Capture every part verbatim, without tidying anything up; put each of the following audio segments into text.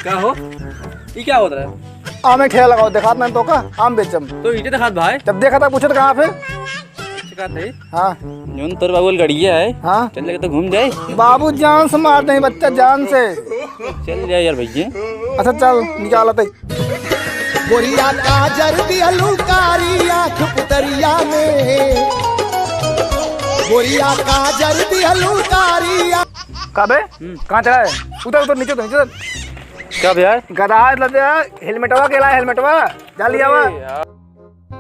का हो? ई क्या होत रहा है? आम एक ठेला लगाओ, देखात नहीं तो का? आम बेचम। तो ईटे देखात भाई। जब देखा था, पूछे तो कहाँ पे? अच्छा, का थे? हाँ। जौन तोर बाबू गड़िया है। हाँ। चल जाके तो घूम जाए। बाबू जान से मार दें बच्चा, जान से। चल जाए यार भैया। अच्छा चल, निकाल आते। गोरिया काजर दिहलू कारी आँख पुतरिया में। गोरिया काजर दिहलू कारी आँख। का बे? हम्म। कहाँ चढ़ा है? उतर, उतर, नीचे उतर, नीचे उतर। क्या बे यार? गधा है, लदे है, हेलमेटवा के ला, हेलमेटवा। जा लिया वा। अरे यार।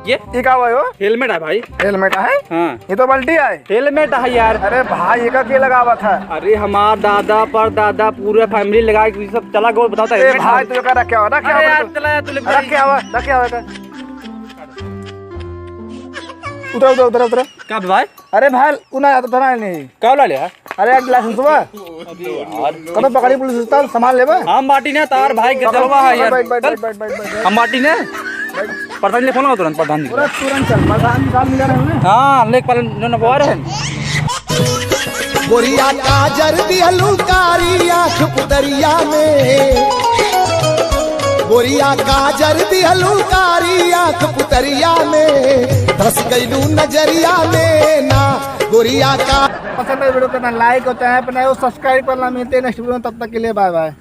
ये? ये का हुआ हो? हेलमेट है भाई। हेलमेट है? हाँ। ये तो बल्टी है। हेलमेट है यार। अरे भाई, ये का के लगावा था? अरे हमार दादा पर दादा पूरे फैमिली लगा के सब चला गो, बताओ तो ए हेलमेट भाई, है। तू का रख क्या हुआ? रख क्या अरे हुआ? यार, चला यार, तू ले रख क्या हुआ? रख क्या हुआ? उतरा, उतरा, उतरा, उतरा। का भाई? अरे भाई, उ ना आता था ना नहीं। का वाला लिया? अरे यार, लाइसेंस हुआ? अरे यार। कब पकड़ी पुलिस उस्ताद, सामान लेबा? हम बाटी ने तार भाई के चलवा है यार। बैठ, बैठ, चल। बैठ, बैठ, बैठ, बैठ। हम बाटी ने। प्रधान जी ले फोन लगाओ तुरंत, प्रधान जी। तुरंत, तुरंत चल, प्रधान जी साहब मिला रहे हैं। हाँ, लेक पालन जो नपवा रहे हैं। गोरिया काजर दिहलू कारी आँख पुतरिया में। गोरिया काजर दिहलू कारी आँख पुतरिया में। धस गइलू नजरिया में ना गोरिया का। पसंद है वीडियो को तो लाइक और चैनल पर नए हो सब्सक्राइब करना। मिलते हैं नेक्स्ट वीडियो में, तब तक के लिए बाय बाय।